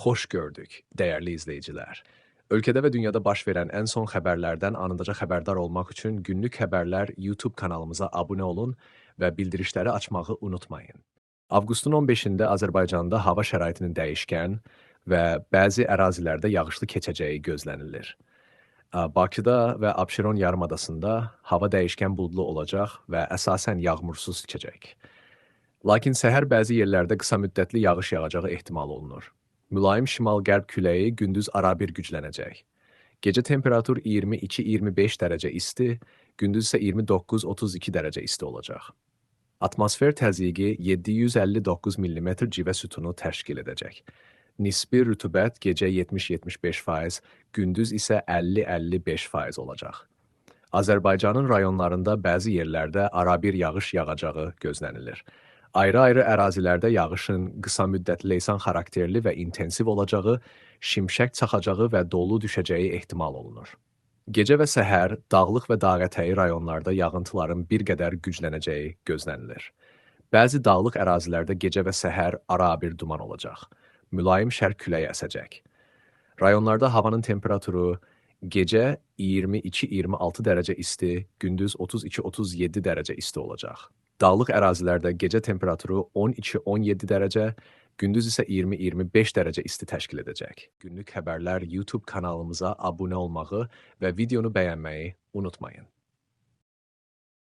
Xoş gördük, dəyərli izləyicilər. Ölkədə və dünyada baş verən ən son xəbərlərdən anındaca xəbərdar olmaq üçün Günlük Xəbərlər YouTube kanalımıza abunə olun və bildirişləri açmağı unutmayın. Avqustun 15-də Azərbaycanda hava şəraitinin dəyişkən və bəzi ərazilərdə yağışlı keçəcəyi gözlənilir. Bakıda və Abşeron yarımadasında hava dəyişkən buludlu olacaq və əsasən yağmursuz keçəcək. Lakin səhər bəzi yerlərdə qısa müddətli yağış yağacağı ehtimal olunur. Mülayim şimal-qərb küləyi gündüz arabir güclənəcək. Gecə temperatur 22-25 dərəcə isti, gündüz isə 29-32 dərəcə isti olacaq. Atmosfer təzyiqi 759 mm civə sütunu təşkil edəcək. Nisbi rütubət gecə 70-75%, gündüz isə 50-55% olacaq. Azərbaycanın rayonlarında bəzi yerlərdə arabir yağış yağacağı gözlənilir. Ayrı-ayrı ərazilərdə yağışın qısa müddətli leysan xarakterli və intensiv olacağı, şimşək çaxacağı və dolu düşəcəyi ehtimal olunur. Gecə və səhər dağlıq və dağətəyi rayonlarda yağıntıların bir qədər güclənəcəyi gözlənilir. Bəzi dağlıq ərazilərdə gecə və səhər arabir duman olacaq. Mülayim şərq küləyi əsəcək. Rayonlarda havanın temperaturu gecə 22-26 dərəcə isti, gündüz 32-37 dərəcə isti olacaq. Dağlıq ərazilərdə gecə temperaturu 12-17 dərəcə, gündüz isə 20-25 dərəcə isti təşkil edəcək. Günlük Xəbərlər YouTube kanalımıza abunə olmağı və videonu bəyənməyi unutmayın.